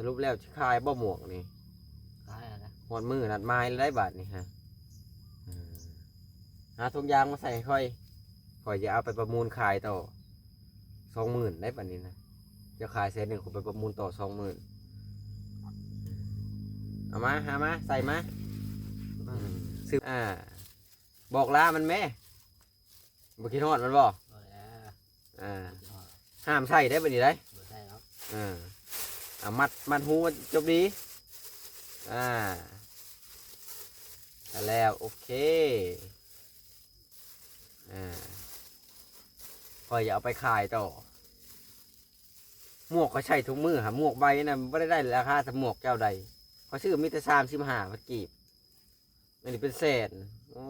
ສະຫຼຸບແລ້ວຊິຂາຍບໍ່ໝວກນີ້? ຂາຍແລ້ວນະ ຮອດມື້ນັດໝາຍແລ້ວໄດ໋ບາດນີ້ຮະ. ເອີ ຫາຖົງຢາງມາໃສ່ໃຫ້ຂ້ອຍ ຂ້ອຍຈະເອົາໄປປະມູນຂາຍຕໍ່ສອງໝື່ນໄດ໋ບາດນີ້ນະ. ເຈົ້າຂາຍແສນໜຶ່ງ ຂ້ອຍໄປປະມູນຕໍ່ສອງໝື່ນ. ເອົາມາ ຫາມາ ໃສ່ມາ. ອືມ ຊື້ ອ່າ ບອກລາມັນແມ້. ບໍ່ຄິດຮອດມັນບໍ່? ບໍ່ແລ້ວ ອ່າ ບໍ່ຄິດຮອດ ຫ້າມໃສ່ໄດ໋ບາດນີ້ໄດ໋. ບໍ່ໃສ່ແລ້ວ ເອີ ເອົາມັດ ມັດຫູຈົບດີ. ອ່າ ແລ້ວ ໂອເຄ. ອ່າ ຂ້ອຍຈະເອົາໄປຂາຍຕໍ່. ໝວກຂ້ອຍໃສ່ທຸກມື້ຫາ ໝວກໃບນະ ບໍ່ໄດ້ໄດ້ລາຄາສ່ຳໝວກເຈົ້າໃດ. ຂ້ອຍຊື້ມີແຕ່ສາມສິບຫ້າພັນກີບ. ອັນນີ້ເປັນແສນ. ໂອ້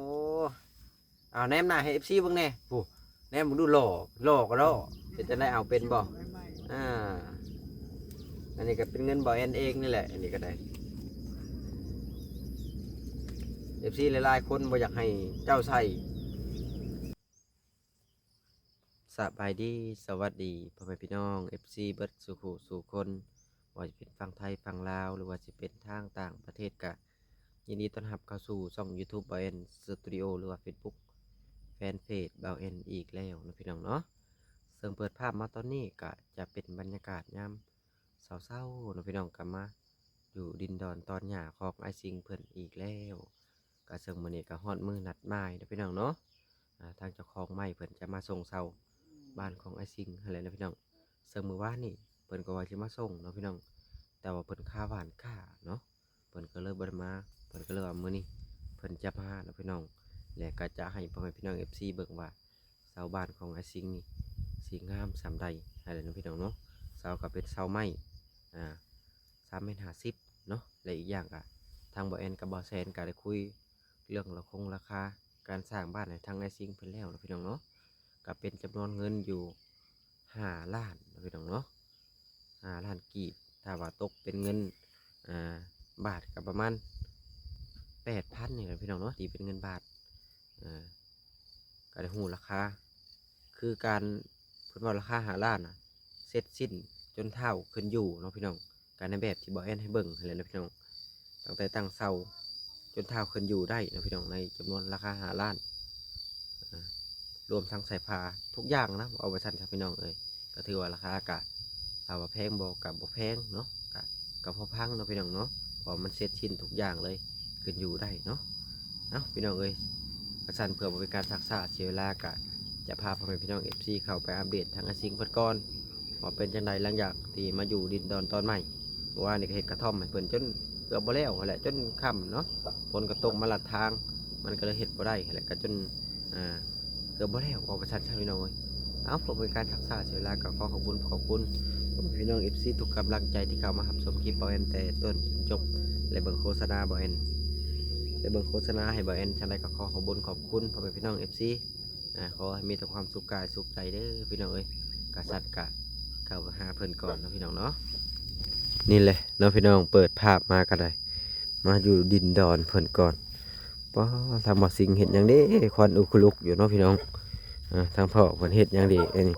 ເອົາແນມໜ້າໃຫ້ເອັຟຊີເບິ່ງແດ່. ຜູ້ ແນມເບິ່ງດູ ຫຼໍ່ ຫຼໍ່ກໍຫຼໍ່. ເປັນຈັ່ງໃດ ເອົາເປັນບໍ່? ອ່າ ອັນນີ້ກໍເປັນເງິນບ່າວແອນເອງນີ້ແຫຼະ. ອັນນີ້ກໍໄດ້ ເອັຟຊີຫຼາຍໆຄົນບໍ່ຢາກໃຫ້ເຈົ້າໃສ່. ສະບາຍດີ ສະຫວັດດີ ພໍ່ແມ່ພີ່ນ້ອງເອັຟຊີເບິດສູ່ຜູ້ສູ່ຄົນ ບໍ່ວ່າຈະເປັນຝັ່ງໄທຝັ່ງລາວ ຫຼືວ່າຊິເປັນທາງຕ່າງປະເທດ ກະຍິນດີຕ້ອນຮັບເຂົ້າສູ່ຊ່ອງຢູທູບບ່າວແອນສະຕູດິໂອ ຫຼືວ່າເຟສບຸກແຟນເພຈບ່າວແອນອີກແລ້ວເນາະພີ່ນ້ອງເນາະ. ເຊິ່ງເປີດພາບມາຕອນນີ້ກະຈະເປັນບັນຍາກາດຍາມ ເຊົ້າໆເນາະພີ່ນ້ອງ ກໍມາຢູ່ດິນດອນຕອນຫຍ້າຂອງອ້າຍຊິງເພິ່ນອີກແລ້ວ. ກໍເຊິ່ງມື້ນີ້ກໍຮອດມື້ນັດໝາຍເນາະພີ່ນ້ອງເນາະ ອ່າ ທາງເຈົ້າຂອງໄມ້ເພິ່ນຈະມາສົ່ງເຊົາບ້ານຂອງອ້າຍຊິງຫັ້ນແຫຼະເນາະພີ່ນ້ອງ. ເຊິ່ງມື້ວານນີ້ເພິ່ນກໍວ່າຊິມາສົ່ງເນາະພີ່ນ້ອງ ແຕ່ວ່າເພິ່ນຄາຫວ່ານຂ້າເນາະ ເພິ່ນກໍເລີຍບໍ່ໄດ້ມາ. ເພິ່ນກໍເລີຍວ່າມື້ນີ້ເພິ່ນຈະມາເນາະພີ່ນ້ອງ ແລະກໍຈະໃຫ້ພໍ່ແມ່ພີ່ນ້ອງເອັຟຊີເບິ່ງວ່າ ເສົາບ້ານຂອງອ້າຍຊິງນີ້ຊິງາມສ່ຳໃດຫັ້ນແຫຼະເນາະພີ່ນ້ອງເນາະ. ເສົາກໍເປັນເສົາໄມ້ ອ່າ ສາມແມັດຫ້າສິບເນາະ ແລະອີກຢ່າງກໍທາງບ່າວແອນກັບບ່າວແສນກໍໄດ້ຄຸຍເລື່ອງລາຄົງລາຄາການສ້າງບ້ານໃຫ້ທາງອ້າຍຊິງເພິ່ນແລ້ວເນາະພີ່ນ້ອງເນາະ. ກໍເປັນຈຳນວນເງິນຢູ່ຫ້າລ້ານເນາະພີ່ນ້ອງເນາະ ຫ້າລ້ານກີບ. ຖ້າວ່າຕົກເປັນເງິນ ອ່າ ບາດກໍປະມານແປດພັນນີ້ແຫຼະພີ່ນ້ອງເນາະ ຕີເປັນເງິນບາດ. ອ່າ ກໍໄດ້ຮູ້ລາຄາ ຄືການ ເພິ່ນເວົ້າລາຄາຫ້າລ້ານນະ ເສັດສິ້ນຈົນທ້າວຂຶ້ນຢູ່ເນາະພີ່ນ້ອງ. ກໍໃນແບບທີ່ບ່າວແອນໃຫ້ເບິ່ງຫັ້ນແຫຼະເນາະພີ່ນ້ອງ ຕັ້ງແຕ່ຕັ້ງເສົາຈົນທ້າວຂຶ້ນຢູ່ໄດ້ເນາະພີ່ນ້ອງ ໃນຈຳນວນລາຄາຫ້າລ້ານ ອ່າ ລວມທັງສາຍພາທຸກຢ່າງນະ ເວົ້າວ່າຊັ້ນຊະພີ່ນ້ອງເອີຍ. ກໍຖືວ່າລາຄາກະ ຖາມວ່າແພງບໍ່ ກະບໍ່ແພງເນາະ ກະ ກະພໍຟັງເນາະພີ່ນ້ອງເນາະ ເພາະວ່າມັນເສັດສິ້ນທຸກຢ່າງເລີຍ ຂຶ້ນຢູ່ໄດ້ເນາະ. ເອົ້າ ພີ່ນ້ອງເອີຍ ກະຊັ້ນເພື່ອບໍ່ເປັນການຊັກຊ້າເສຍເວລາ ກະຈະພາພໍ່ແມ່ພີ່ນ້ອງເອັຟຊີເຂົ້າໄປອັບເດດທາງອ້າຍຊິງເພິ່ນກ່ອນ ວ່າເປັນຈັ່ງໃດຫຼັງຈາກທີ່ມາຢູ່ດິນດອນຕອນໃໝ່. ເມື່ອວານນີ້ກໍເຮັດກະທ່ອມໃຫ້ເພິ່ນຈົນເກືອບບໍ່ແລ້ວຫັ້ນແຫຼະ ຈົນຄ່ຳເນາະ ຝົນກໍຕົກມາລັດທາງ ມັນກໍເລີຍເຮັດບໍ່ໄດ້ຫັ້ນແຫຼະ ກໍຈົນ ອ່າ ເກືອບບໍ່ແລ້ວ ເວົ້າວ່າຊັ້ນຊະພີ່ນ້ອງເອີຍ. ເອົ້າ ເພື່ອບໍ່ເປັນການຊັກຊ້າເສຍເວລາ ກໍຂໍຂອບຄຸນ ຂອບຄຸນພໍ່ແມ່ພີ່ນ້ອງເອັຟຊີທຸກກຳລັງໃຈທີ່ເຂົ້າມາຮັບຊົມຄລິບບ່າວແອນແຕ່ຕົ້ນຈົນຈົບ ແລະເບິ່ງໂຄສະນາບ່າວແອນ ແລະເບິ່ງໂຄສະນາໃຫ້ບ່າວແອນ. ຈັ່ງໃດກໍຂໍຂອບຄຸນ ຂອບຄຸນພໍ່ແມ່ພີ່ນ້ອງເອັຟຊີ ອ່າ ຂໍໃຫ້ມີແຕ່ຄວາມສຸກກາຍສຸກໃຈເດີພີ່ນ້ອງເອີຍ. ກະຊັ້ນກະເຂົ້າໄປຫາເພິ່ນກ່ອນເນາະພີ່ນ້ອງເນາະ. ນີ້ແຫຼະເນາະພີ່ນ້ອງ ເປີດພາບມາກໍໄດ້ ມາຢູ່ດິນດອນເພິ່ນກ່ອນ. ປ້າ ທາງບ່າວຊິງເຮັດຫຍັງເດ້ ຄວັນອຸຄຸລຸກຢູ່ເນາະພີ່ນ້ອງ. ອ່າ ທາງພໍ່ເພິ່ນເຮັດຫຍັງເດ້ອັນນີ້?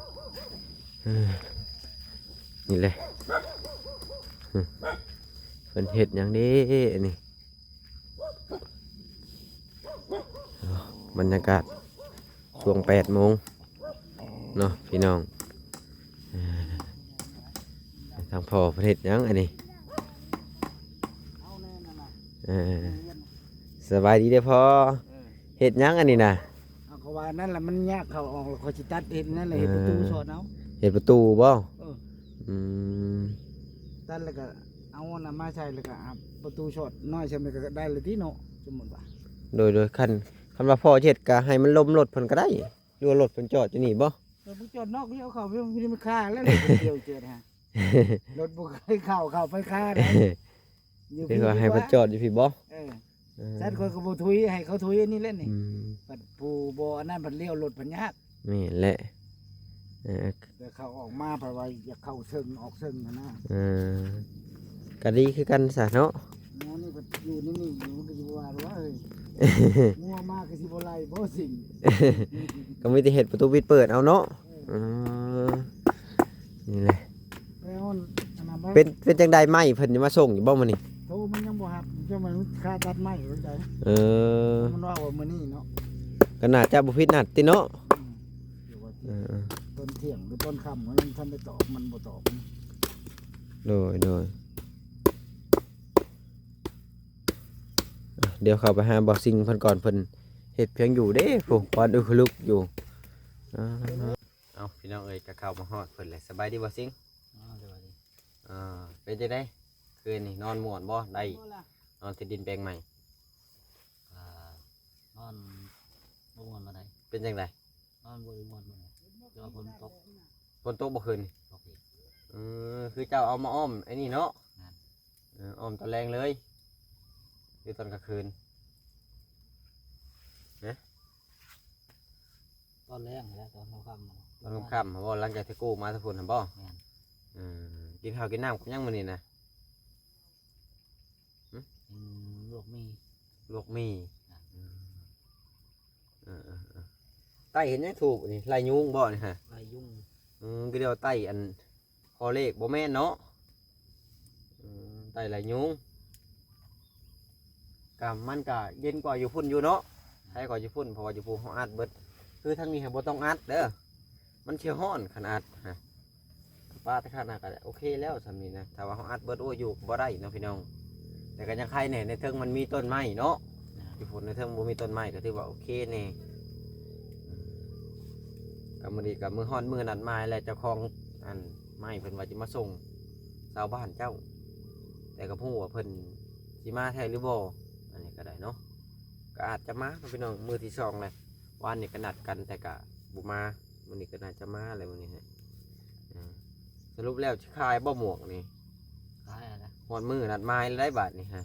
ເອີ ນີ້ແຫຼະ ເພິ່ນເຮັດຫຍັງເດ້ອັນນີ້? ບັນຍາກາດຊ່ວງແປດໂມງເນາະພີ່ນ້ອງ. ເອີ ທາງພໍ່ເພິ່ນເຮັດຫຍັງອັນນີ້? ເອີ ສະບາຍດີເດີພໍ່. ເອີ ເຮັດຫຍັງອັນນີ້ນະ? ເອົາ ກໍວ່ານັ້ນລະ ມັນຍາກເຂົ້າອອກ ແລ້ວຂ້ອຍຊິຕັດເຮັດນັ້ນແຫຼະ ເຮັດປະຕູ ເອີ ສອດເອົາ. ເຮັດປະຕູບໍ່? ເອີ ອືມ ຕັດແລ້ວກໍເອົາອັນນັ້ນມາໃສ່ ແລ້ວກໍ ອ່າ ປະຕູສອດນ້ອຍຊ່ຳນີ້ກໍໄດ້ແລ້ວຕິເນາະ ສົມມຸດວ່າ. ໂດຍ ໂດຍ ຄັນ ຄັນວ່າພໍ່ເຮັດກໍໃຫ້ມັນລົມລົດເພິ່ນກໍໄດ້ ຫຼືວ່າລົດເພິ່ນຈອດຢູ່ນີ້ບໍ່? ລົດບໍ່ຈອດນອກ ດຽວເຂົ້າໄປຢູ່ໃນຄາແລ້ວ ດຽວເຈີນະ ລົດບໍ່ເຄີຍເຂົ້າ ເຂົ້າໄປຄາໄດ້. ຢູ່ ຫຼືວ່າໃຫ້ເພິ່ນຈອດຢູ່ພີ້ບໍ່? ເອີ ເອີ ຊັ້ນຂ້ອຍກໍບໍ່ທຸຍ ໃຫ້ເຂົາທຸຍອັນນີ້ແຫຼະນີ້. ອືມ ບັດຜູ້ບໍ່ອັນນັ້ນ ບັດລ້ຽວລົດພັດຍາກ. ແມ່ນແຫຼະ ເອີ ແຕ່ເຂົາອອກມາ ເພາະວ່າຢາກເຂົ້າເຊິ່ງອອກເຊິ່ງຫັ້ນນະ. ເອີ ກໍດີຄືກັນຊະເນາະ. ແນວນີ້ກໍຢູ່ໃນນີ້ຢູ່ ມັນກໍຢູ່ວ່າເອີຍ ງົວມາຄືຊິບໍ່ໄລ່ບໍ່ຊິງ ກໍມີແຕ່ເຮັດປະຕູປິດເປີດເອົາເນາະ. ເອີ ເອີ ນີ້ແຫຼະ ໄປເອົາອັນນັ້ນມາ ເປັນ ເປັນຈັ່ງໃດ ໄມ້ເພິ່ນຈະມາສົ່ງຢູ່ບໍ່ມື້ນີ້? ໂທມັນຍັງບໍ່ຮັບ ຈະມັນຄາຕັດໄມ້ຢູ່ໃດ. ເອີ ມັນວ່າວ່າມື້ນີ້ເນາະ ກໍໜ້າຈະບໍ່ຜິດນັດຕິເນາະ. ອືມ ຢູ່ວ່າ ເອີໆ ຕອນທ່ຽງຫຼືຕອນຄ່ຳ ມັນຍັງທັນໄດ້ຕອບ ມັນບໍ່ຕອບ. ໂດຍ ໂດຍ ອ່ະ ດຽວເຂົ້າໄປຫາບ່າວຊິງເພິ່ນກ່ອນ ເພິ່ນເຮັດພຽງຢູ່ເດ້ ພຸ້ນ ຄວັນອຸລຸກຢູ່. ອ່າ ເອົ້າ ພີ່ນ້ອງເອີຍ ກໍເຂົ້າມາຮອດເພິ່ນແລ້ວ. ສະບາຍດີບ່າວຊິງ? ອໍ ສະບາຍດີ. ອ່າ ເປັນຈັ່ງໃດ ຄືນນີ້ນອນມ່ວນບໍ່? ໄດ້ ບໍ່ລະ ນອນທີ່ດິນແປງໃໝ່? ອ່າ ນອນບໍ່ມ່ວນປານໃດ. ເປັນຈັ່ງໃດ? ນອນບໍ່ໄດ້ມ່ວນປານໃດ ແຕ່ວ່າຝົນຕົກ. ຝົນຕົກບໍ່ຄືນນີ້? ຕົກອີກ. ເອີ ຄືເຈົ້າເອົາມາອ້ອມໄອ້ນີ້ເນາະ? ແມ່ນ. ເອີ ອ້ອມຕອນແລງເລີຍ ຫຼືຕອນກາງຄືນ? ຮະ? ຕອນແລງຫັ້ນແຫຼະ ຕອນຫົວຄ່ຳ. ຕອນຄ່ຳໆ ບໍ່ ຫຼັງຈາກທີ່ກູ້ມາແຕ່ພຸ້ນຫັ້ນບໍ່? ແມ່ນ. ເອີ ກິນຂ້າວກິນນ້ຳກັບຫຍັງມື້ນີ້ນະ? ຫຶ? ອືມ ລວກໝີ່. ລວກໝີ່. ອ່າ ເອີໆໆ ໄຕ້ເຫັນຫຍັງ? ທູບນີ້ ໄລ່ຍຸງບໍ່ນີ້ຮະ? ໄລ່ຍຸງ. ອືມ ກໍເລີຍວ່າໄຕ້ອັນ ຂໍເລກບໍ່ແມ່ນເນາະ. ອືມ ໄຕ້ໄລ່ຍຸງ ກະມັນກະເຢັນກວ່າຢູ່ພຸ້ນຢູ່ເນາະ ໃຫ້ກວ່າຢູ່ພຸ້ນ ເພາະວ່າຢູ່ພຸ້ນເຮົາອັດເບິດ ຄືທາງນີ້ຫັ້ນບໍ່ຕ້ອງອັດເດີ ມັນຊິຮ້ອນຄັນອັດຮະ. ປາແຕ່ຂ້າງໜ້າກະໂອເຄແລ້ວສ່ຳນີ້ນະ ຖ້າວ່າເຮົາອັດເບິດ ໂອ້ຍ ຢູ່ບໍ່ໄດ້ເນາະພີ່ນ້ອງ. ແຕ່ກໍຍັງໄຄແດ່ ໃນເທິງມັນມີຕົ້ນໄມ້ເນາະ ຢູ່ພຸ້ນໃນເທິງບໍ່ມີຕົ້ນໄມ້ ກໍຖືວ່າໂອເຄແດ່. ກໍມື້ນີ້ກໍມື້ຮອດມື້ນັດໝາຍແຫຼະ ເຈົ້າຂອງອັນໄມ້ເພິ່ນວ່າຈະມາສົ່ງຊາວບ້ານເຈົ້າ ແຕ່ກໍບໍ່ຮູ້ວ່າເພິ່ນຊິມາແທ້ຫຼືບໍ່ ອັນນີ້ກໍໄດ້ເນາະ. ກໍອາດຈະມາເນາະພີ່ນ້ອງ ມື້ທີສອງແຫຼະ ວານນີ້ກໍນັດກັນແຕ່ກໍບໍ່ມາ ມື້ນີ້ກໍໜ້າຈະມາແຫຼະມື້ນີ້. ອ່າ ສະຫຼຸບແລ້ວຊິຂາຍບໍ່ໝວກນີ້? ຂາຍຫັ້ນນະ ຮອດມື້ນັດໝາຍແລ້ວໄດ໋ບາດນີ້ຮະ. ອ່າ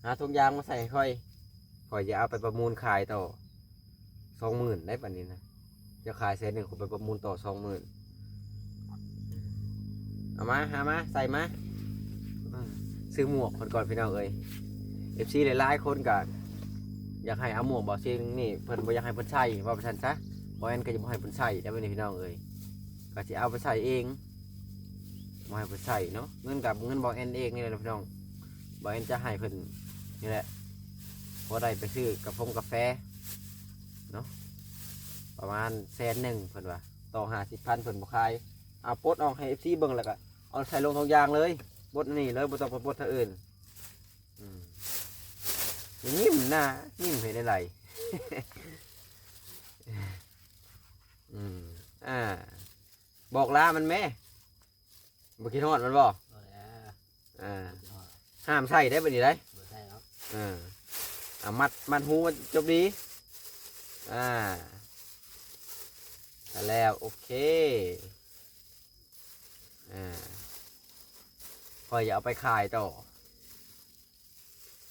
ຫາຖົງຢາງມາໃສ່ໃຫ້ຂ້ອຍ ຂ້ອຍຈະເອົາໄປປະມູນຂາຍຕໍ່ ສອງໝື່ນໄດ໋ບາດນີ້ນະ. ເຈົ້າຂາຍແສນໜຶ່ງ ຂ້ອຍໄປປະມູນຕໍ່ ສອງໝື່ນ. ເອົາມາ ຫາມາ ໃສ່ມາ. ຊື້ໝວກເພິ່ນກ່ອນພີ່ນ້ອງເອີຍ. ເອັຟຊີຫຼາຍໆຄົນກໍຢາກໃຫ້ເອົາໝວກບ່າວຊິງນີ້ ເພິ່ນບໍ່ຢາກໃຫ້ເພິ່ນໃສ່ ວ່າໄປຊັ້ນຊະ. ບ່າວແອນກໍຈະບໍ່ໃຫ້ເພິ່ນໃສ່ໄດ໋ບາດນີ້ພີ່ນ້ອງເອີຍ ກໍຊິເອົາໄປໃສ່ເອງ ບໍ່ໃຫ້ເພິ່ນໃສ່ເນາະ. ເງິນກັບເງິນບ່າວແອນເອງນີ້ແຫຼະພີ່ນ້ອງ ບ່າວແອນຈະໃຫ້ເພິ່ນນີ້ແຫຼະ ພໍໄດ້ໄປຊື້ກາຟົງກາແຟເນາະ ປະມານແສນໜຶ່ງເພິ່ນວ່າ ຕໍ່ຫ້າສິບພັນເພິ່ນບໍ່ຂາຍ. ເອົາປົດອອກໃຫ້ເອັຟຊີເບິ່ງ ແລ້ວກໍເອົາໃສ່ລົງຖົງຢາງເລີຍ ປົດອັນນີ້ເລີຍ ບໍ່ຕ້ອງໄປປົດທາງອື່ນ. ອືມ ຍິ້ມນະ ຍິ້ມເຮັດແນວໃດ? ອືມ ອ່າ ບອກລາມັນແມ້ ບໍ່ຄິດຮອດມັນບໍ່? ບໍ່ແລ້ວ ອ່າ ບໍ່ຄິດຮອດ ຫ້າມໃສ່ໄດ໋ບາດນີ້ໄດ໋. ບໍ່ໃສ່ດອກ ເອີ ເອົາມັດ ມັດຫູມັນຈົບດີ. ອ່າ ແລ້ວ ໂອເຄ. ອ່າ ຂ້ອຍຈະເອົາໄປຂາຍຕໍ່.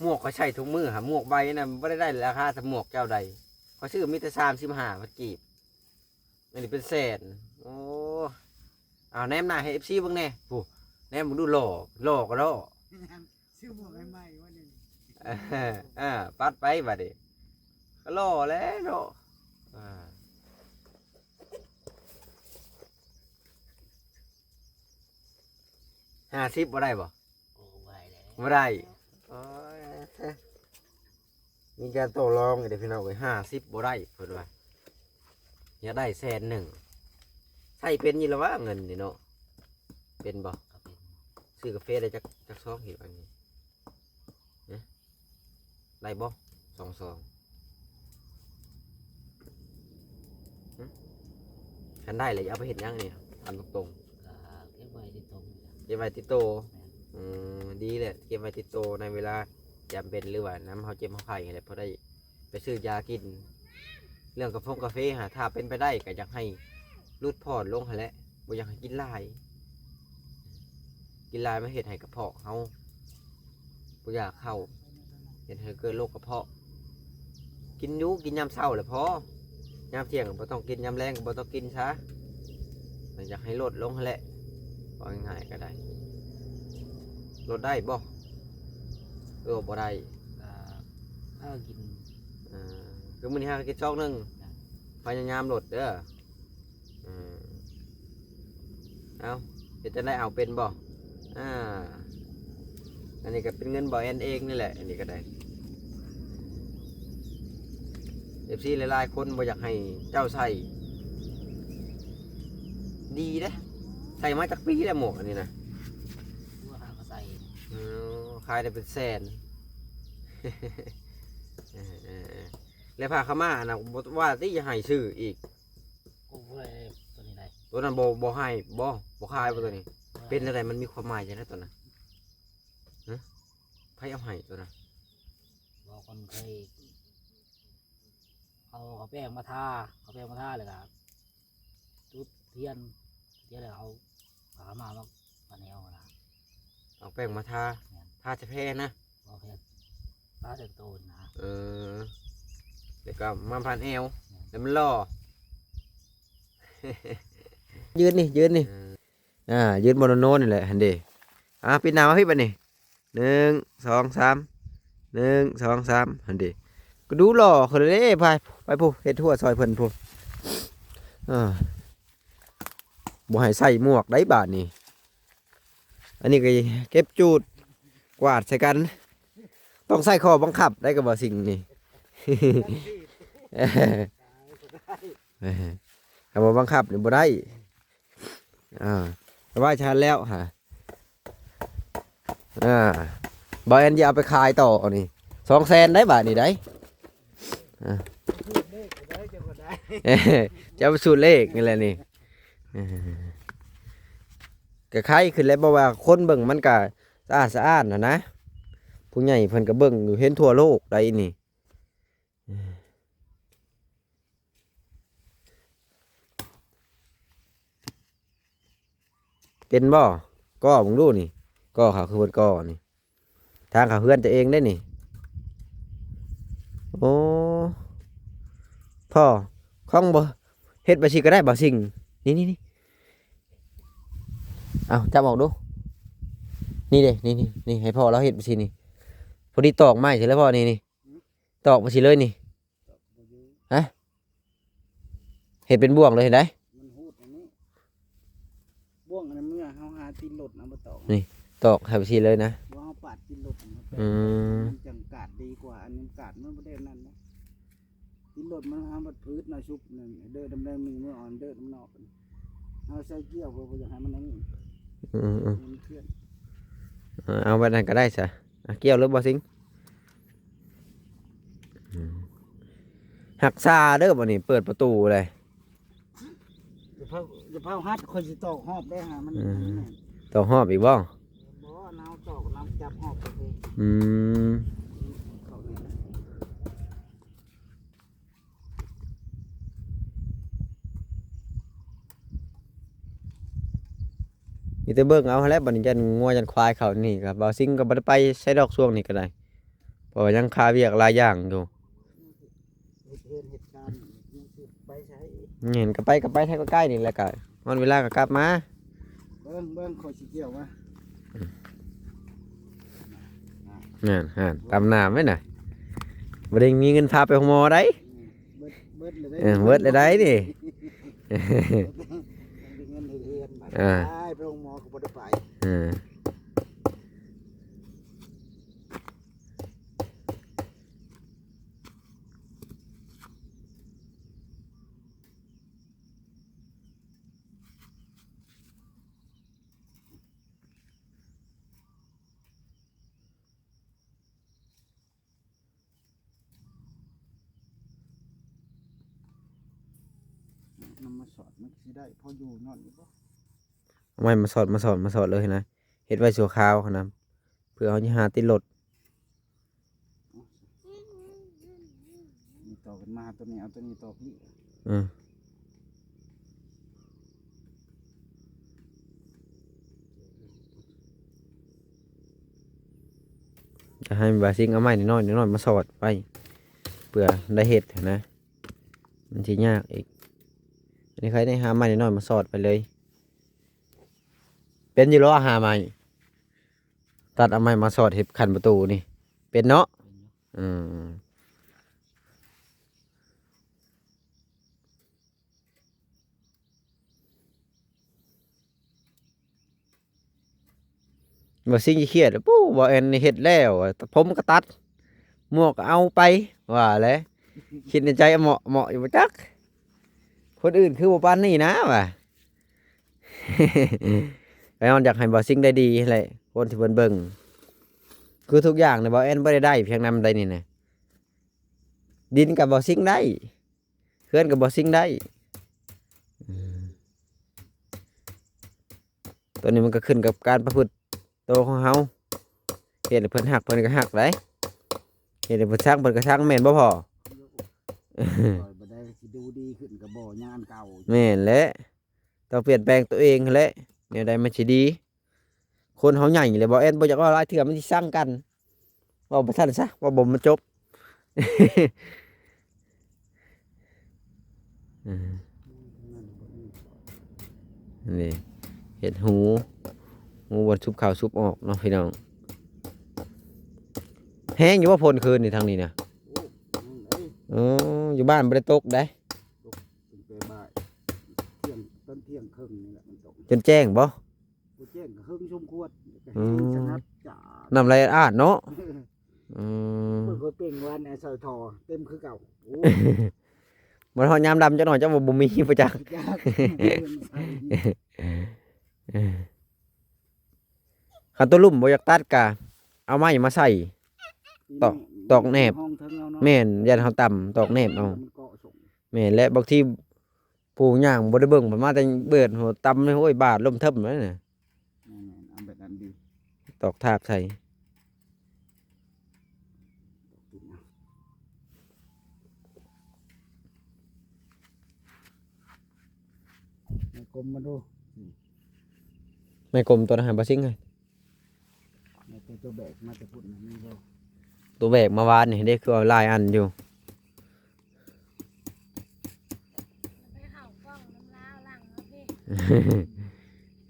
ໝວກຂ້ອຍໃສ່ທຸກມື້ຫາ ໝວກໃບນັ້ນບໍ່ໄດ້ໄດ້ລາຄາສ່ຳໝວກເຈົ້າໃດ. ຂ້ອຍຊື້ມີແຕ່ສາມສິບຫ້າພັນກີບ ອັນນີ້ເປັນແສນ. ໂອ້ ເອົາແນມໜ້າໃຫ້ເອັຟຊີເບິ່ງແດ່. ຜູ້ ແນມເບິ່ງດູ ຫຼໍ່ ຫຼໍ່ກໍຫຼໍ່ ຊື້ໝວກໃໝ່ໆ ວ່ານີ້. ເອີ ເອີ ປັດໄປບາດນີ້ ກໍຫຼໍ່ແລ້ວເນາະ. ອ່າ ຫ້າສິບບໍ່ໄດ້ບໍ່? ໂອ້ ບໍ່ໄດ້ແລ້ວ ບໍ່ໄດ້. ໂອ້ຍ ມີການຕໍ່ລອງຢູ່ເດ້ພີ່ນ້ອງເອີຍ. ຫ້າສິບບໍ່ໄດ້ເພິ່ນວ່າ ຢາກໄດ້ແສນໜຶ່ງ. ໃຊ້ເປັນຢູ່ລະວະເງິນນີ້ເນາະ ເປັນບໍ່? ກໍເປັນ. ຊື້ກາເຟໄດ້ຈັກ ຈັກຊອງເຫັນອັນນີ້? ຮະ? ໄດ້ບໍ່? ສອງຊອງ. ຫຶ? ຄັນໄດ້ແລ້ວຈະເອົາໄປເຮັດຫຍັງນີ້? ຖາມຕົງໆ. ກໍເກັບໄວ້ຕິດໂຕ. ເກັບໄວ້ຕິດໂຕ? ແມ່ນ. ອືມ ດີແຫຼະ ເກັບໄວ້ຕິດໂຕ ໃນເວລາຈຳເປັນ ຫຼືວ່າຍາມເຮົາເຈັບເຮົາໄຂ້ຫັ້ນແຫຼະ ພໍໄດ້ໄປຊື້ຢາກິນ. ເລື່ອງກາຟົງກາເຟຫັ້ນ ຖ້າເປັນໄປໄດ້ກໍຢາກໃຫ້ຫຼຸດຜ່ອນລົງຫັ້ນແຫຼະ ບໍ່ຢາກໃຫ້ກິນຫຼາຍ. ກິນຫຼາຍມັນເຮັດໃຫ້ກະເພາະເຮົາບໍ່ຢາກເຂົ້າ ເຮັດໃຫ້ເກີດໂລກກະເພາະ. ກິນຢູ່ ກິນຍາມເຊົ້າແຫຼະພໍ ຍາມທ່ຽງກໍບໍ່ຕ້ອງກິນ ຍາມແລງກໍບໍ່ຕ້ອງກິນຊະ. ຢາກໃຫ້ລົດລົງຫັ້ນແຫຼະ ເວົ້າງ່າຍໆກໍໄດ້. ລົດໄດ້ບໍ່? ເອີ ບໍ່ໄດ້. ອ່າ ພາກິນ ເອີ ຄືມື້ນີ້ຫາກິນຊອງໜຶ່ງ ພະຍາຍາມລົດເດີ. ເອີ ເອົາ ເຮັດຈັ່ງໃດ ເອົາເປັນບໍ່? ອ່າ ອັນນີ້ກໍເປັນເງິນບ່າວແອນເອງນີ້ແຫຼະ ອັນນີ້ກໍໄດ້. ເອັຟຊີຫຼາຍໆຄົນບໍ່ຢາກໃຫ້ເຈົ້າໃສ່ ດີເດ້. ໃສ່ມາຈັກປີແລ້ວໝວກອັນນີ້ນະ? ໂອ້ ຫາກໍໃສ່ ເອີ ຂາຍໄດ້ເປັນແສນ. ເອີໆໆ ແລ້ວຜ້າຂາວມ້ານະ ບໍ່ວ່າຕິ ຢາກໃຫ້ຊື້ອີກ. ໂອ້ ບໍ່ໄດ້ ຕົວນີ້ໄດ້ ຕົວນັ້ນບໍ່ ບໍ່ໃຫ້ບໍ່? ບໍ່ຂາຍບໍ່ຕົວນີ້? ບໍ່ໄດ້. ເປັນແນວໃດ? ມັນມີຄວາມໝາຍຈັ່ງໃດຕົວນັ້ນ? ຮະ? ໃຜເອົາໃຫ້ຕົວນັ້ນ? ບໍ່ ຄົນເຄີຍເອົາ ເອົາແປ້ງມາທາ ເອົາແປ້ງມາທາ ແລ້ວກໍຈຸດທຽນ ທຽນແລ້ວເອົາຜ້າຂາວມ້າມາປະແນວນະ. ເອົາແປ້ງມາທາ ແມ່ນ ທາແທ້ໆນະ? ບໍ່ແມ່ນ ທາແຕ່ໂຕນະ. ເອີ ແລ້ວກໍມາພັນແອວ ແມ່ນ ແລ້ວມັນຫຼໍ່. ຢືນນີ້ ຢືນນີ້ ເອີ ອ່າ ຢືນບໍ່ໂນໆນີ້ແຫຼະ ຫັ້ນເດ. ອ່າ ປິດໜ້າມາພີ້ບັດນີ້ ໜຶ່ງ ສອງ ສາມ ໜຶ່ງ ສອງ ສາມ ຫັ້ນເດ. ກໍດູຫຼໍ່ຂຶ້ນເດ້. ໄປ ໄປພຸ້ນ ເຮັດຫົວຊ່ອຍເພິ່ນພຸ້ນ. ເອີ ບໍ່ໃຫ້ໃສ່ໝວກໄດ໋ບາດນີ້. ອັນນີ້ກໍເກັບຈູດກວາດໃສ່ກັນ ຕ້ອງໃຊ້ຂໍ້ບັງຄັບໄດ໋ກັບບ່າວສິງນີ້. ຄັນບໍ່ບັງຄັບນີ້ບໍ່ໄດ້. ອ່າ ສະບາຍຊັ້ນແລ້ວຫາ. ອ່າ ບ່າວແອນຈະເອົາໄປຂາຍຕໍ່ນີ້ ສອງແສນໄດ໋ບາດນີ້ໄດ໋. ອ່າ ຈະເອົາໄປສູດເລກນີ້ແຫຼະນີ້. ເອີ ກໍໄຄຂຶ້ນແລ້ວ ເພາະວ່າຄົນເບິ່ງມັນກໍສະອາດສະອ້ານຫັ້ນນະ. ຜູ້ໃຫຍ່ເພິ່ນກໍເບິ່ງຢູ່ ເຫັນທົ່ວໂລກໄດ໋ນີ້. ເປັນບໍ່? ກໍ່ເບິ່ງດູນີ້ ກໍ່ເຂົາຄືເພິ່ນກໍ່ນີ້ ທາງເຂົ້າເຮືອນຕົວເອງເດ້ນີ້. ໂອ້ ພໍ່ ຂອງບໍ່ເຮັດແບບຊີ້ກໍໄດ້ບໍ່ ສິງ? ນີ້ໆໆ ເອົາ ຈັບອອກດູ ນີ້ເດ້ ນີ້ໆ ນີ້ ໃຫ້ພໍ່ລາວເຮັດແບບຊີ້ນີ້. ພໍດີຕອກໄມ້ຊິແລ້ວພໍ່ ນີ້ໆ ຕອກໄປຊິເລີຍນີ້. ຕອກບໍ່ຢູ່ ຮະ? ເຮັດເປັນບ່ວງເລີຍ ເຫັນໄດ໋? ມັນຮູດອັນນີ້ ບ່ວງອັນນັ້ນ ເມື່ອເຮົາຫາຕີນລົດນະ ບໍ່ຕອກ ນີ້ຕອກໃຫ້ໄປຊິເລີຍນະ. ບໍ່ ເຮົາປາດຕີນລົດນະ. ອືມ ມັນຈັ່ງກາດດີກວ່າ ອັນນີ້ກາດມັນບໍ່ໄດ້ນັ້ນນະ. ຕີນລົດມັນຫາບັດພືດນະ ຊຸບນັ້ນ ເດີດຳແດງໜຶ່ງ ເມື່ອອ່ອນເດີດຳນອກ. ເຮົາໃສ່ກ້ຽວ ເພື່ອບໍ່ຢາກໃຫ້ມັນອັນນີ້ ອືມໆ ມັນເຄື່ອນ. ເອີ ເອົາແບບນັ້ນກໍໄດ້ຊະ. ອ່ະ ກ້ຽວເລີຍບໍ່ສິງ? ອືມ ຮັກສາເດີບັດນີ້ ເປີດປະຕູເລີຍ. ຢ່າເຜົາ ຢ່າເຜົາຮັດ ຂ້ອຍຊິຕອກຮອບໄດ້ຫາມັນ. ອືມ ຕອກຮອບອີກບໍ່? ບໍ່ ນາວຕອກ ນາວຈັບຮອບໄປເລີຍ. ອືມ ເຂົ້າໄດ້. ມີແຕ່ເບິ່ງເອົາຫັ້ນແຫຼະ ບັດນີ້ຢ້ານງົວຢ້ານຄວາຍເຂົ້ານີ້ ກໍບ່າວສິງກໍບໍ່ໄດ້ໄປໃສດອກ ຊ່ວງນີ້ກໍໄດ້ ເພາະວ່າຍັງຄາວຽກຫຼາຍຢ່າງຢູ່. ເຮັດເຮືອນເຮັດຊານ ຍັງຊິໄປໃສ? ແມ່ນ ກໍໄປ ກໍໄປແຖວໃກ້ໆນີ້ແຫຼະ ກໍຮອດເວລາກໍກັບມາ. ເບິ່ງ ເບິ່ງ ຂ້ອຍຊິກ່ຽວມາ. ອືມ ນັ້ນ ຫັ້ນ ຕຳໜ້າໄວ້ນະ ບໍ່ໄດ້ມີເງິນພາໄປໂຮງໝໍໄດ໋. ອືມ ເບິດ ເບິດເລີຍໄດ໋. ເອີ ເບິດເລີຍໄດ໋ນີ້. ເງິນເດືອນບາດ ອ່າ ໄປໂຮງໝໍກໍບໍ່ໄດ້ໄປ. ເອີ. ນຳມາສອດ ມັນຊິໄດ້ພໍຢູ່ນອນຢູ່ບໍ່? ເອົາໄມ້ມາສອດ ມາສອດ ມາສອດເລີຍນະ ເຮັດໄວ້ຊົ່ວຄາວຫັ້ນນະ ເພື່ອເຮົາຊິຫາຕິດລົດ. ນີ້ຕໍ່ຂຶ້ນມາ ຕົວນີ້ ເອົາຕົວນີ້ຕໍ່ພີ້. ເອີ ຈະໃຫ້ບ່າວສິງເອົາໄມ້ນ້ອຍໆ ນ້ອຍໆ ມາສອດໄວ້ ເພື່ອໄດ້ເຮັດຫັ້ນນະ ມັນຊິຍາກອີກ. ອັນນີ້ໃຜໄດ້ຫາໄມ້ນ້ອຍໆ ມາສອດໄປເລີຍ. ເປັນຢູ່ເນາະ ຫາໄມ້ ຕັດເອົາໄມ້ມາສອດເຮັດຂັ້ນປະຕູນີ້ ເປັນເນາະ? ເປັນຢູ່. ອືມ. ບໍ່ຊິງຂີ້ຄຽດ ປູ້ ບໍ່ແອນເຮັດແລ້ວ ຜົມກໍຕັດ ໝວກກໍເອົາໄປ ວ່າແຫຼະ ຄິດໃນໃຈ ເໝາະ ເໝາະຢູ່ບໍ່ຈັກ ຄົນອື່ນຄືບໍ່ປານນີ້ນະ ວ່າ ໄປຮອດຢາກໃຫ້ບໍ່ຊິງໄດ້ດີແຫຼະ ຄົນທີ່ເພິ່ນເບິ່ງ ຄືທຸກຢ່າງນີ້ ບໍ່ແອນບໍ່ໄດ້ໄດ້ພຽງນຳໃດນີ້ນະ ດິນກັບບໍ່ຊິງໄດ້ ເຮືອນກັບບໍ່ຊິງໄດ້ ອືມ ຕົວນີ້ມັນກໍຂຶ້ນກັບການປະພຶດໂຕຂອງເຮົາ ເຮັດໃຫ້ເພິ່ນຮັກ ເພິ່ນກໍຮັກໄດ໋ ເຮັດໃຫ້ເພິ່ນຊັງ ເພິ່ນກໍຊັງ ແມ່ນບໍ່ພໍ່? ຂ້ອຍບໍ່ໄດ້ຊິດູດີຂຶ້ນກໍບໍ່ ຍັງອັນເກົ່າຢູ່ ແມ່ນແຫຼະ ຕ້ອງປ່ຽນແປງຕົວເອງຫັ້ນແຫຼະ ແນວໃດມັນຊິດີ ຄົນເຮົາໃຫຍ່ແລ້ວ ບໍ່ແອນບໍ່ຢາກເວົ້າຫຼາຍເທື່ອ ມັນຊິຊັງກັນ ເວົ້າບໍ່ທັນຊະ ເວົ້າບໍ່ມັນຈົບ ເອີ ນີ້ ເຮັດຮູ ຮູບ່ອນສູບເຂົ້າສູບອອກເນາະພີ່ນ້ອງ ແຮງຢູ່ບໍ່ຝົນຄືນນີ້ທາງນີ້ນະ? ໂອ້ ແຮງເດ້ ເອີ ຢູ່ບ້ານບໍ່ໄດ້ຕົກໃດ໋ ຕົກຕັ້ງແຕ່ບ່າຍ ທ່ຽງ ຕອນທ່ຽງເຄິ່ງນີ້ແຫຼະມັນຕົກ ຈົນແຈ້ງບໍ່? ບໍ່ແຈ້ງກໍເຄິ່ງສົມຄວນ ອືມ ສະຫງັດຈາ ນ້ຳໄຫຼອາດເນາະ ອືມ ເພິ່ນກໍເປັ່ງວານໃນໃສ່ທໍ່ເຕັມຄືເກົ່າ ໂອ້ ບໍ່ຮອດຍາມດຳຈັກໜ້ອຍ ເຈົ້າວ່າບໍ່ມີບໍ່ຈັກ ຈັກ ຄັນຕົວລຸ່ມບໍ່ຢາກຕັດກະເອົາໄມ້ມາໃສ່ ຕອກ ຕອກແໜບ ຫ້ອງເທິງເອົາເນາະ ແມ່ນ ຢ້ານເຮົາຕ່ຳ ຕອກແໜບເອົາ ມັນເກາະສົງ ແມ່ນ ແລະບາງທີ ຜູ້ຍ່າງບໍ່ໄດ້ເບິ່ງ ເພິ່ນມາແຕ່ເບີດຫົວຕຳ ໂອ້ຍ ບາດລົ້ມເທິບເລີຍນະ ແມ່ນໆ ເອົາແບບນັ້ນດີ ຕອກທາກໃສ່ ໄມ້ກົມມາດູ ໄມ້ກົມຕົວນັ້ນຫາບໍ່ຊິງເອີຍ ແຕ່ຕົວແບກມາແຕ່ພຸ້ນນະ ມີບໍ່? ຕົວແບກມາວານນີ້ເດ້ ຄືເອົາຫຼາຍອັນຢູ່ ໄປເຂົ້າກ້ອງນຳລາວຫຼັງເອົາເດ້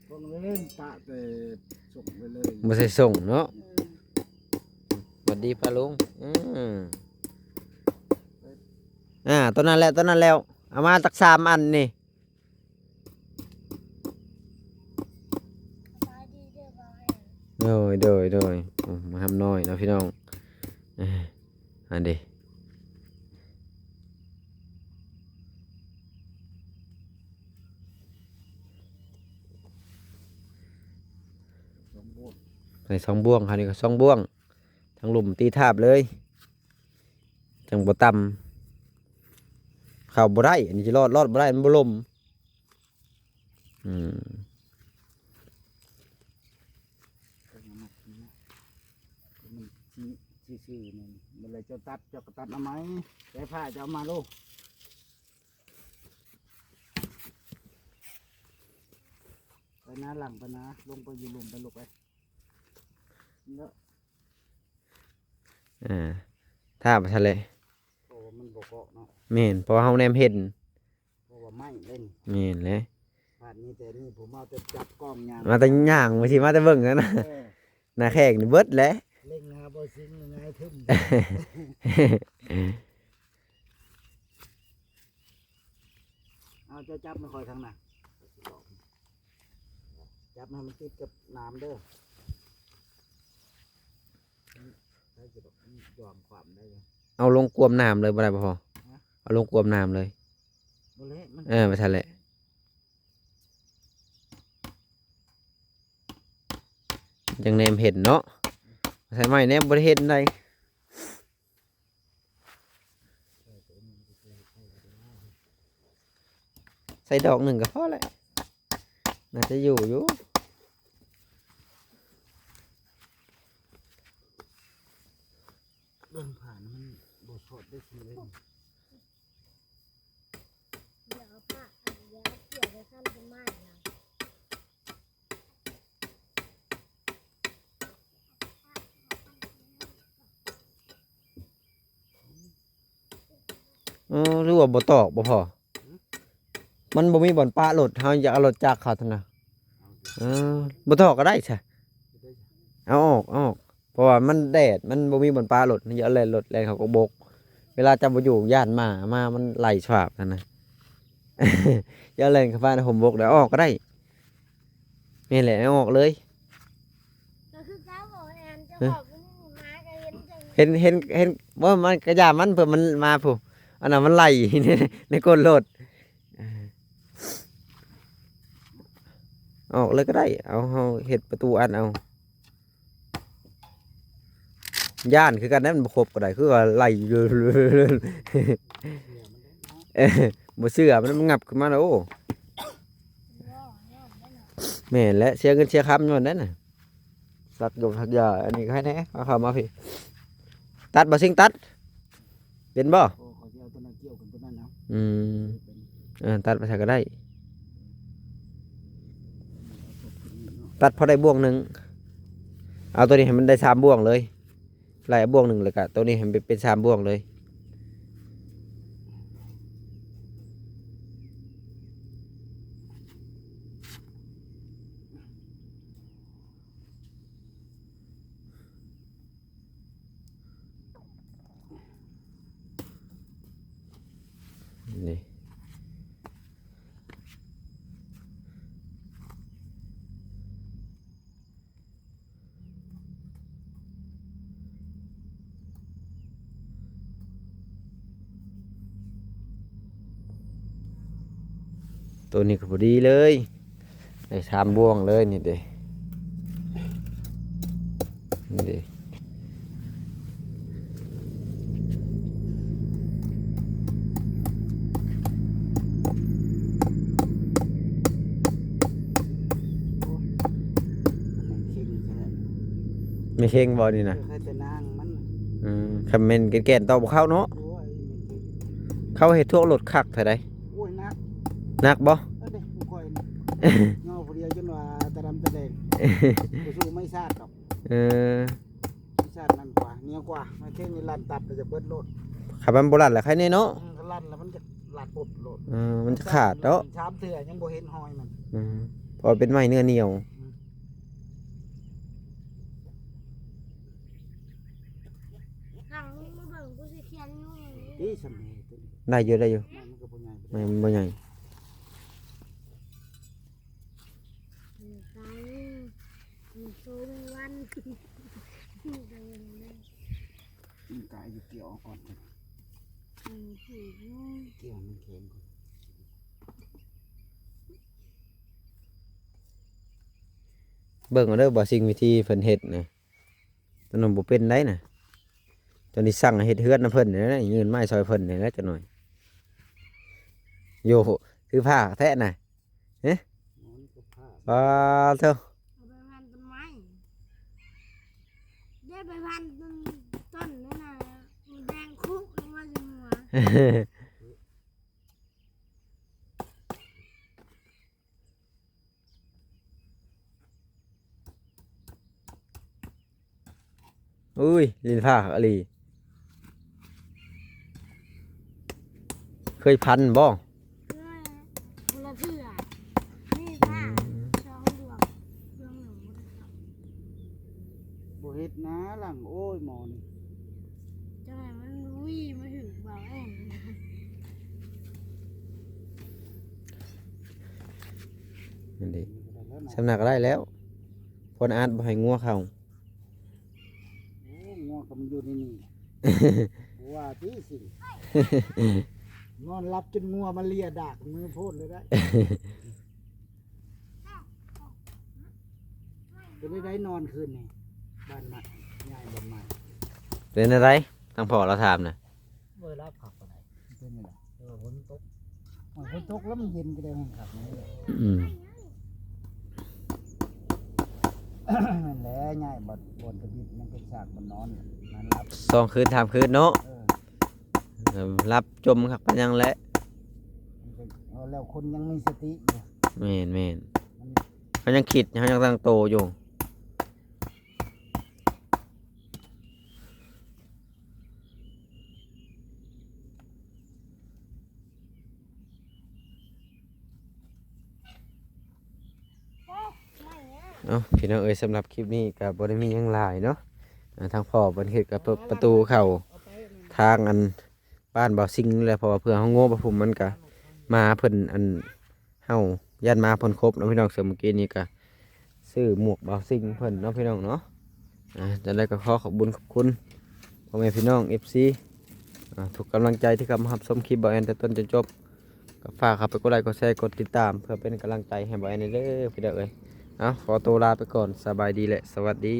ກ້ອງເລີຍ ປະແຕ່ສົ່ງໄປເລີຍ ບໍ່ໃສ່ສົ່ງເນາະ ເອີ ຫວັດດີປ້າລຸງ ອືມ ອ່າ ຕົວນັ້ນແຫຼະ ຕົວນັ້ນແລ້ວ ເອົາມາຈັກສາມອັນນີ້ ສະບາຍດີເດີບ່າວແອນ ໂດຍ ໂດຍ ໂດຍ ໂອ້ ມາຮຳນ້ອຍເນາະພີ່ນ້ອງ ເອີ ອັນເດ ສອງບ່ວງ ໃສ່ສອງບ່ວງ ຄາວນີ້ກໍສອງບ່ວງ ທາງລຸ່ມຕີທາບເລີຍ ຈັ່ງບໍ່ຕ່ຳ ເຂົ້າບໍ່ໄດ້ ອັນນີ້ຊິລອດ ລອດບໍ່ໄດ້ ມັນບໍ່ລົມ ອືມ ມັນຊິ ຊິຊື້ນັ້ນ ເມື່ອໃດເຈົ້າຕັດ ເຈົ້າກໍຕັດເອົາໃໝ່ ແຕ່ຜ້າເຈົ້າເອົາມາໂລດ ໄປນາຫຼັງ ໄປນາ ລົງໄປຢູ່ລຸ່ມໄປລູກເອີຍ ເນາະ ອ່າ ຖ້າໄປຊັ້ນແຫຼະ ເພາະວ່າມັນບໍ່ເກາະເນາະ ແມ່ນ ເພາະວ່າເຮົາແນມເຫັນ ເພາະວ່າໄມ້ເດ້ນີ້ ແມ່ນແຫຼະ ບາດມີແຕ່ນີ້ ຜູ້ມາແຕ່ຈັບກ້ອງຍ່າງ ມາແຕ່ຍ່າງ ບາງທີມາແຕ່ເບິ່ງນັ້ນນະ ເອີ ໜ້າແຂ້ງນີ້ເບິດແຫຼະ ເລັງຫາບໍ່ຊິງ ຫງາຍທຶ້ມ ເອົາ ເຈົ້າຈັບໃຫ້ຂ້ອຍທາງໜ້າ ຈັບໃຫ້ມັນຕິດກັບໜາມເດີ ໃຊ້ຊິດອກ ຢອມຄວາມໄດ້ຢູ່ ເອົາລົງກວມໜາມເລີຍບໍ່ໄດ້ບໍ່? ຮະ? ເອົາລົງກວມໜາມເລີຍ ບໍ່ແຫຼະ ມັນ ເອີ ວ່າຊັ້ນແຫຼະ ຈັ່ງແນມເຫັນເນາະ ໃສ່ໄມ້ແນມບໍ່ໄດ້ເຫັນໃດ ໃສ່ດອກໜຶ່ງກໍພໍແຫຼະ ໜ້າຈະຢູ່ຢູ່ ເບິ່ງຜ່ານມັນບໍ່ຊອດໄດ້ຊິເລີຍ ເອີ ຫຼືວ່າບໍ່ຕອກບໍ່ພໍ? ມັນບໍ່ມີບ່ອນປະລົດ ເຮົາຢາກເອົາລົດຈັກເຂົ້າຫັ້ນນະ ເອີ ບໍ່ຕອກກໍໄດ້ຊະ ເອົາອອກ ເອົາອອກ ເພາະວ່າມັນແດດ ມັນບໍ່ມີບ່ອນປະລົດ ຢາກແລ່ນລົດແລ່ນເຂົາກໍບົກ ເວລາເຈົ້າບໍ່ຢູ່ ຢ້ານໝາມາ ມັນໄລ່ສວາບຫັ້ນນະ ຢ່າແລ່ນເຂົ້າໄປໃນຮົ່ມບົກ ເອົາອອກກໍໄດ້ ແມ່ນແຫຼະ ເອົາອອກເລີຍ ກໍຄື ເຈົ້າບໍ່ແອນ ເຈົ້າບອກຢູ່ນີ້ໝາກໍເຫັນຈັ່ງ ເຫັນ ເຫັນ ເຫັນ ບໍ່ ມັນກະຢ່າມັນ ເພື່ອມັນມາພຸ້ນ ອັນນັ້ນມັນໄລ່ໃນກົ້ນລົດ ອອກເລີຍກໍໄດ້ ເອົາ ເຮົາເຮັດປະຕູອັດເອົາ ຢ້ານຄືກັນນະ ມັນບໍ່ຄົບກໍໄດ້ ຄືວ່າໄລ່ຢູ່ ເອີ ບໍ່ເຊື່ອ ມັນ ມັນຫງັບຂຶ້ນມາແລ້ວ ໂອ້ ແມ່ນແຫຼະ ເສຍເງິນເສຍຄຳຍ້ອນນັ້ນນະ ສັກຢົກສັກຢາ ອັນນີ້ໃຄແດ່ ເອົາເຂົ້າມາພີ້ ຕັດບໍ່ ຊິງຕັດ ເປັນບໍ່? ໂອ້ ຂ້ອຍຊິເອົາຕົວນັ້ນກ່ຽວເປັນຕົວນັ້ນເອົາ ອືມ ເອີ ຕັດໄປໃສກໍໄດ້ ຕັດພໍໄດ້ບ່ວງໜຶ່ງ ເອົາຕົວນີ້ໃຫ້ມັນໄດ້ສາມບ່ວງເລີຍ ໄລ່ເອົາບ່ວງໜຶ່ງ ແລ້ວກະຕົວນີ້ໃຫ້ມັນເປັນສາມບ່ວງເລີຍ ນີ້ ໂຕນີ້ກໍພໍດີເລີຍ ໄດ້ສາມບ່ວງເລີຍນີ້ເດ້ ນີ້ເດ້ ແມ່ນເຄັ່ງບໍ່ນີ້ນະ? ເອີ ຄັນແມ່ນແກ່ນໆ ຕໍ່ບໍ່ເຂົ້າເນາະ ໂອ້ຍ ແມ່ນເຄັ່ງ ເຂົາເຮັດທວງລົດຄັກເທົ່າໃດ? ໂອ້ຍ ໜັກ ໜັກບໍ່? ອັນເດ້ ຂ້ອຍຍໍຜູ້ດຽວຈົນວ່າຕາດຳຕາແດງ ບໍ່ສູ້ໄມ້ສາດດອກ ເອີ ຊັ້ນນັ້ນກວ່າ ໜຽວກວ່າ ມາເຄັ່ງນີ້ລັນຕັບກໍຈະເບິດໂລດ ຄັນມັນບໍ່ລັນລະໄຄແນ່ເນາະ ອືມ ຄັນລັນລະມັນຈະລັດປົບໂລດ ເອີ ມັນຈະຂາດເນາະ ສາມເທື່ອຍັງບໍ່ເຫັນຮອຍມັນ ອືມ ເພາະວ່າເປັນໄມ້ເນື້ອໜຽວ ອືມ ຫຼັງມາເບິ່ງ ກູຊິຂຽນຢູ່ນີ້ ໄດ້ຢູ່ ໄດ້ຢູ່ ມັນກໍບໍ່ໃຫຍ່ ມັນບໍ່ໃຫຍ່. ກາຍຢູ່ ກ່ຽວອອກກ່ອນ ກ່ຽວໃຫ້ມັນແຂງກ່ອນ ເບິ່ງເອົາເດີ ບໍ່ ສິ່ງວິທີເພິ່ນເຮັດນະ ຕອນນັ້ນບໍ່ເປັນໄດ໋ນະ ຕອນນີ້ສັ່ງໃຫ້ເຮັດເຮືອນນຳເພິ່ນນີ້ແຫຼະ ຍື່ນໄມ້ຊ່ອຍເພິ່ນນີ້ແຫຼະຈັກໜ່ອຍ ໂຢ ຄືຜ້າແທ້ນະ. ເອີ ອໍ ນີ້ກໍຜ້າ ປາໂທ ເອົາໄປພັນຕົ້ນໄມ້ ໄດ້ໄປພັນຕົ້ນ ຕົ້ນນັ້ນນະ ມັນແດງຄຸລົງມາຈາກຫົວ ອຸ້ຍ ຫຼິ້ນພ້າອີ່ຫຼີ ເຄີຍພັນບໍ່? ເຄີຍ ຄົນລະເທື່ອ ນີ້ ອືມ ພ້າສອງດວງ ດວງໜຶ່ງບໍ່ໄດ້ເຂົ້າ ບໍ່ເຮັດນາຫຼັງ ໂອ້ຍ ໝໍນີ້ ຈັ່ງໃດມັນຫວີມາຖືກບ່າວແອນ ນັ້ນເດ້ ສ່ຳນັ້ນກໍໄດ້ແລ້ວ ພວນອາດບໍ່ໃຫ້ງົວເຂົ້າ. ໂອ້ ງົວກໍມັນຢູ່ໃນນີ້ ບໍ່ວ່າຕິຊິ ນອນຫຼັບຈົນງົວມາເລຍດາກມືໂພດເລີຍໄດ໋ ເປັນໄດ້ນອນຄືນນີ້ ບ້ານໃໝ່ ຍ້າຍບ່ອນໃໝ່ ເປັນຈັ່ງໃດ ທາງພໍ່ລາວຖາມນະ ບໍ່ໄດ້ຮັບຄັກປານໃດ ເປັນຈັ່ງໃດ ເອີ ຝົນຕົກ ໂອ້ຍ ຝົນຕົກແລ້ວມັນເຢັນກໍໄດ້ ມັນຄັກນີ້ແຫຼະ ອືມ ນັ້ນແຫຼະ ຍ້າຍບ່ອນ ບ່ອນກະບິດ ຍັງເປັນຊາກບ່ອນນອນ ນອນຫຼັບ ສອງຄືນສາມຄືນເນາະ ເອີ ເອີ ຫຼັບຈົມຄັກປານຫຍັງແຫຼະ ມັນກໍ ເອີ ແລ້ວຄົນຍັງມີສະຕິຢູ່ ແມ່ນໆ ມັນ ເຮົາຍັງຄິດ ເຮົາຍັງຕັ້ງໂຕຢູ່. ເອົ້າ ພີ່ນ້ອງເອີຍ ສຳລັບຄລິບນີ້ກໍບໍ່ໄດ້ມີຫຍັງຫຼາຍເນາະ ອ່າ ທາງພໍ່ເພິ່ນເຮັດກະປະຕູເຂົ້າທາງອັນບ້ານບ່າວຊິງແຫຼະ ເພາະວ່າເພື່ອເຮົາໂງ່ໄປພຸ້ນມັນກະ ໝາເພິ່ນອັນ ເຮົາຢ້ານໝາເພິ່ນຄົບເນາະພີ່ນ້ອງ ເຊິ່ງມື້ກີ້ນີ້ກະຊື້ໝວກບ່າວຊິງເພິ່ນເນາະພີ່ນ້ອງເນາະ ອ່າ ຈັ່ງໃດກໍຂໍຂອບບຸນຂອບຄຸນພໍ່ແມ່ພີ່ນ້ອງ ເອັຟຊີ ອ່າ ທຸກກຳລັງໃຈທີ່ເຂົ້າມາຮັບຊົມຄລິບບ່າວແອນແຕ່ຕົ້ນຈົນຈົບ. ກໍຝາກເຂົ້າໄປກົດໄລ ກົດແຊ ກົດຕິດຕາມ ເພື່ອເປັນກຳລັງໃຈໃຫ້ບ່າວແອນແດ່ເດີພີ່ນ້ອງເອີຍ. ເອົາ ຂໍໂຕລາໄປກ່ອນ. ສະບາຍດີ ແລະ ສະຫວັດດີ.